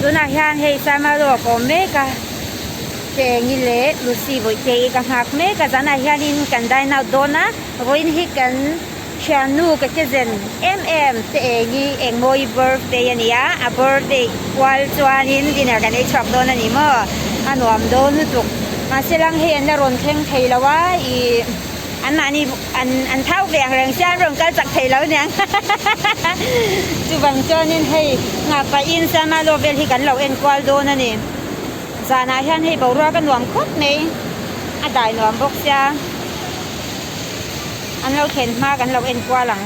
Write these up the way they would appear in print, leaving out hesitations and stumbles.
Tunah hian hei Saimalo a kawm mek a, Cheng-i leh Lucy Vawihtei ka nghak mek a, zanah hianin kan dine out dawn a, vawiin hi kan thiannu ka che zen em em te eng-i Engmawi birthday a ni a, a birthday kual chuanin dinner kan ei chhuak dawn a ni maw, a nuam dawn lutuk. Mahse lang hei an la rawn thleng thei lo a, ih an mahni an an thau ve ang reng sia an rawn kal chak thei lo aniang chuvang chuanin hei nghah pahin Saimalo vel hi kan lo enkual dawn a ni. Zanah hian hei boruak a nuam khawp mai a dai nuam bawk sia an lo thlen hma kan lo en kual ang.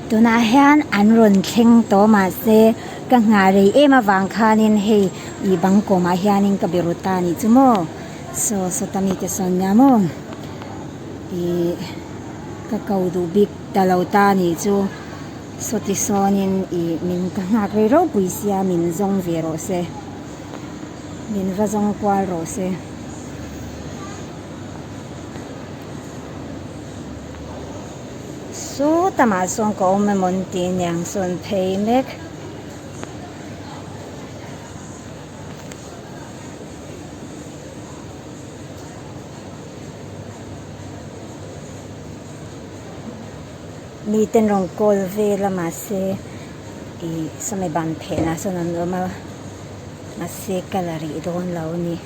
Tunah hian an rawn thleng tawh mahse ka nghah rei em avang khanin hei ih bang kawmah hianin ka be ru ta anih chu maw saw sawta mite sawn nia maw ih ka ko duh bik ta lo ta anih chu. Sawti sawnin ih min ka nghak rei ropui sia min zawng ve rawh se min va zawng kual rawh se. Sawtamah sawn ka awm emaw an tih aniang sawn phei mek. Miten rawn kawl vel a mahse ih sawmi ban phenah sawn an awm a mahse ka la rih dawn lo a ni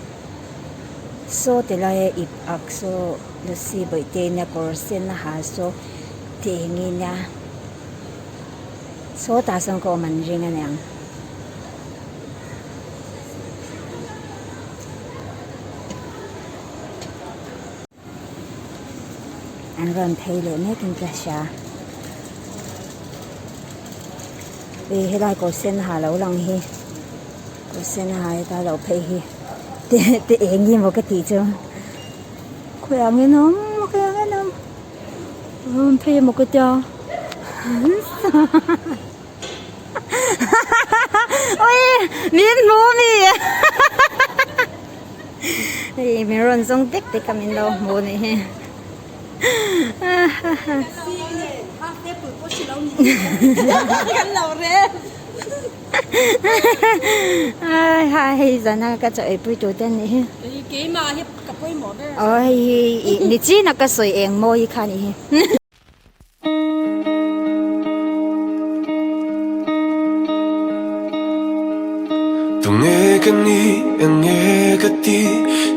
saw ti laia ip ak saw lucy bawihte nia kawr sen a ha saw tih eng nge nia sawtah sawn ka awm an ring aniang. An rawn phei leh mek in ka hria ih helai kawr sen ha lo lang hi kawr sen ha heta lo phei hi te te eng nge maw ka tih chu khawiah nge an awm khawiah nge an awm an phei emaw ka tia ui min hmu ami. Hei min rawn zawng tek tek a min lo hmu a nih hi hei zana ka chaw eipui tur te a nih hi aw hei hi nichin a ka sawi eng mawi kha a nih hi. Tunge ka ni enge ka ti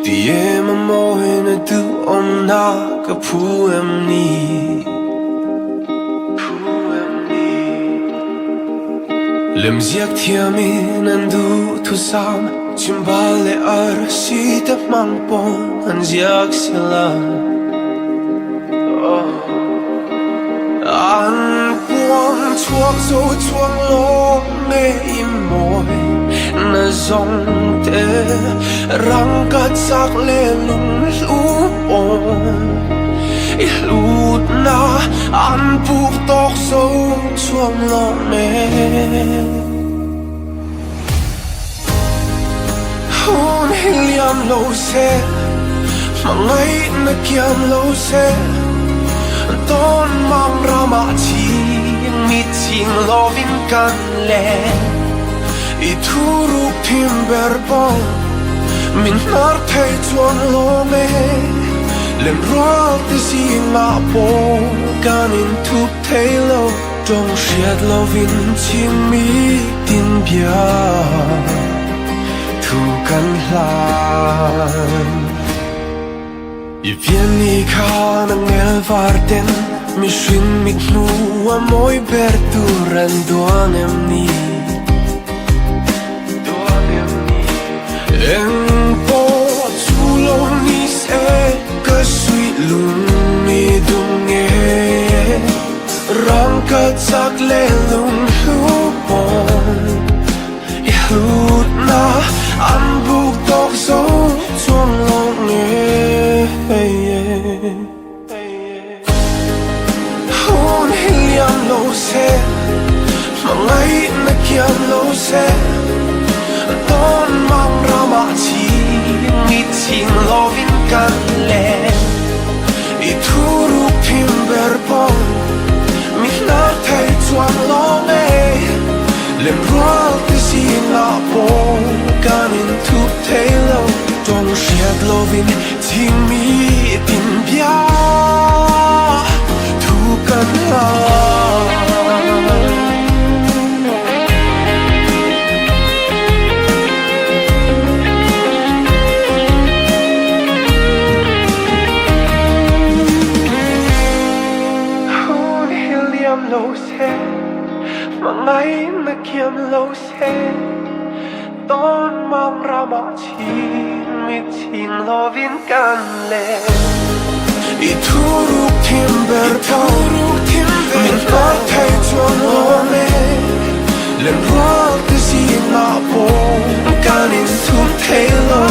ti em a mawina duhawmna ka phu em ni phu em ni Lemziak thiamin an duhthusam. Chhimbal leh arsi te hmang pawh an ziak sela. An puang chhuak zo chuang lawm nge i mawi na zawng te rangka chak leh lunghlu pawn i hlutna an puk tawk zo chuang lawm e. Hun hi liam lo se, hmangaihna kiam lo se, Tawn mang ramah ching mi ching lovin kan len. I thu ruk thim ber pawh min hnar thei chuan lawm e, Lem rual te zingah pawh kan inthup thei lo. Tawng hriat lovin chhing mi tin bia thu kan hlan. I pian ni khan a ngel var ten mihring mit hnu a mawi ber tur an duan em ni? Eng pawh chu lo ni se ka suih lung mi dum nge Rangka chak leh lung hlu pawn i hlutna an buk tawk zo chuang lo nge. Hun hi liam lo se, hmangaihna kiam lo se, Tawn mang ramah ching i ching lovin kan len. I thu ruk thim ber pawh mi hnar thei chuan lawm e, Lem rual te zingah pawh kan inthup thei lo. Tawng hriat lovin ching mi tin bia thu kan hlan. Hun hi liam lo se, hmangaihna kiam lo se, Tawn mang ramah chhing mi chhing lovin kan len. I thu ruk thim ber tho, min hnar thei chuan lawm e, Lem rual te zingah pawh kan inthup thei lo.